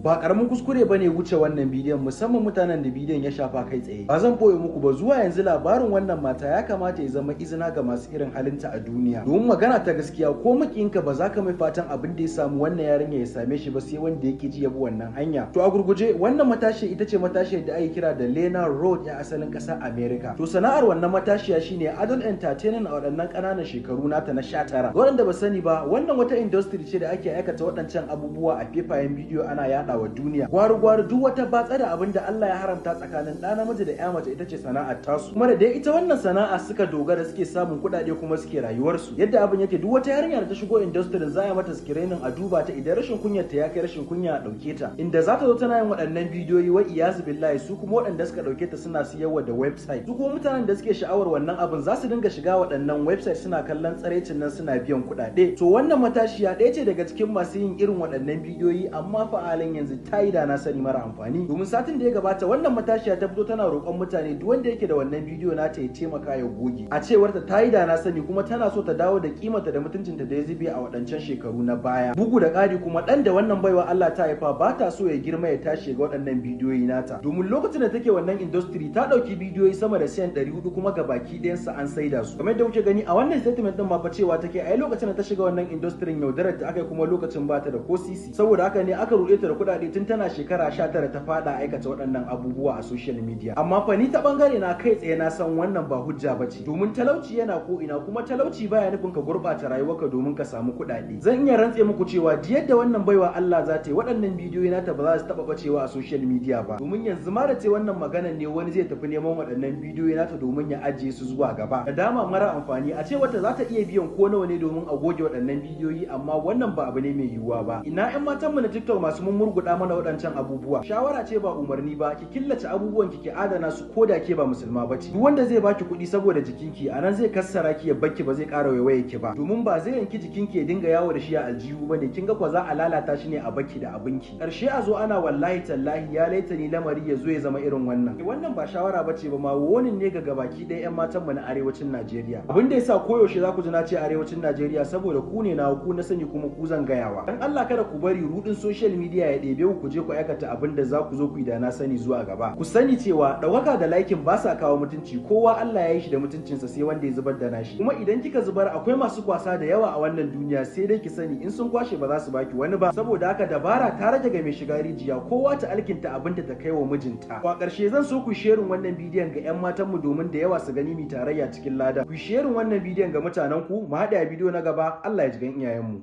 Ba karamin kuskure bane wuce wannan bidiyon, musamman mutanen da bidiyon ya shafa kai tsaye. Ba zan boye muku ba, zuwa yanzu labarin wannan mata ya kamata ya zama izina ga masu irin halinta a duniya. Domin magana ta gaskiya, ko makiyinka ba za ka mai fatan abin da ya samu wannan yarinya ya same shi ba, sai wanda yake ji ya bi wannan hanya. To a gurguje, wannan matashi ita ce matashiyar da ake kira da Lena Road, ya asalin ƙasar America. To sana'ar wannan matashiya shine adult entertainment a waɗannan ƙananan shekaru nata na 19. Waɗanda ba sani ba, wannan wata industry ce da ake aikata waɗancan abubuwa a fefayen bidiyo ana yaɗa wa duniya. Gwari gwari duk wata batsa da abin da Allah ya haramta tsakanin ɗa namiji da ƴa mace ita ce sana'ar tasu. Kuma da dai ita wannan sana'a suka dogara suke samun kuɗaɗe kuma suke rayuwarsu. Yadda abin yake, duk wata yarinya da ta shigo industry za a mata screening a duba ta, idan rashin kunyar ta ya kai rashin kunya a ɗauke ta. Inda za ta zo tana yin waɗannan bidiyoyi, wa iyazu billahi, su kuma waɗanda suka ɗauke ta suna siyarwa da website. Su kuma mutanen da suke sha'awar wannan abin za su dinga shiga waɗannan website suna kallon tsaraicin nan suna biyan kuɗaɗe. To wannan matashiya ɗaya ce daga cikin masu yin irin waɗannan bidiyoyi, amma fa a halin yanzu ta yi da na sani mara amfani. Domin satin da ya gabata wannan matashiya ta fito tana roƙon mutane, duk wanda yake da wannan bidiyo nata ya taimaka ya goge. A cewar ta, ta yi da na sani kuma tana so ta dawo da kimata da mutuncinta da ya zube a waɗancan shekaru na baya. Bugu da ƙari kuma, ɗan da wannan baiwa Allah ta haifa ba ta so ya girma ya tashi ga waɗannan bidiyoyi nata. Domin lokacin da take wannan industry ta ɗauki bidiyoyi sama da sayan 400, kuma ga baki ɗayansa an saida su. Kamar yadda kuke gani a wannan statement ɗin ma fa, cewa take ai lokacin da ta shiga wannan industry yaudarar ta aka yi, kuma lokacin ba ta da ko sisi. Saboda haka ne aka ruɗe ta da kuɗaɗe tun tana shekara 19 ta faɗa aikata waɗannan abubuwa a social media. Amma fa ni ta bangare na kai tsaye na san wannan ba hujja ba ce. Domin talauci yana ko ina, kuma talauci baya nufin ka gurɓata rayuwarka domin ka samu kuɗaɗe. Zan iya rantse muku cewa yadda wannan baiwa Allah za ta yi, waɗannan bidiyoyi nata ba za su taɓa bacewa a social media ba. Domin yanzu ma da ce wannan maganan ne wani zai tafi neman waɗannan bidiyoyi nata domin ya ajiye su zuwa gaba. Da dama mara amfani, a ce wata za ta iya biyan ko nawa ne domin a goge waɗannan bidiyoyi, amma wannan ba abu ne mai yiwuwa ba. Ina 'yan matanmu na TikTok masu mummurguɗa mana waɗancan abubuwa? Shawara ce ba umarni ba, ki killace abubuwan ki, ki adana su, ko da ke ba musulma ba ce. Duk wanda zai baki kuɗi saboda jikinki, a nan zai kassara ki ya bakki, ba zai ƙara waiwaye ki ba. Domin ba zai yanki jikinki ya dinga yawo da shi a aljihu ba ne, kin ga kwa za a lalata shi ne a bakki da abinki. Ƙarshe a zo ana wallahi tallahi ya laita ni, lamari ya zo ya zama irin wannan. Wannan ba shawara ba ce ba ma, warning ne ga gabaki ɗaya 'yan matanmu na arewacin Najeriya. Abin da yasa koyaushe za ku ji na ce arewacin Najeriya, saboda ku ne na ku na sani kuma ku zan gayawa. Dan Allah kada ku bari rudin social media ya ɗebe ku, ku je ku aikata abin da za ku zo ku yi da na sani zuwa gaba. Ku sani cewa ɗaukaka da liking ba sa kawo mutunci, kowa Allah ya yi shi da mutuncinsa sai wanda ya zubar da nashi. Kuma idan kika zubar akwai masu kwasa da yawa a wannan duniya, sai dai ki sani in sun kwashe ba za su baki wani ba. Saboda haka dabara ta rage ga mai shiga rijiya, kowa ta alkinta abinta ta kai wa mijinta. A ƙarshe zan so ku sharing wannan bidiyon ga 'yan matanmu domin da yawa su gani, mi tarayya cikin lada. Ku sharing wannan bidiyon ga mutanen ku, mu haɗa bidiyo na gaba. Allah ya ji gan iyayenmu.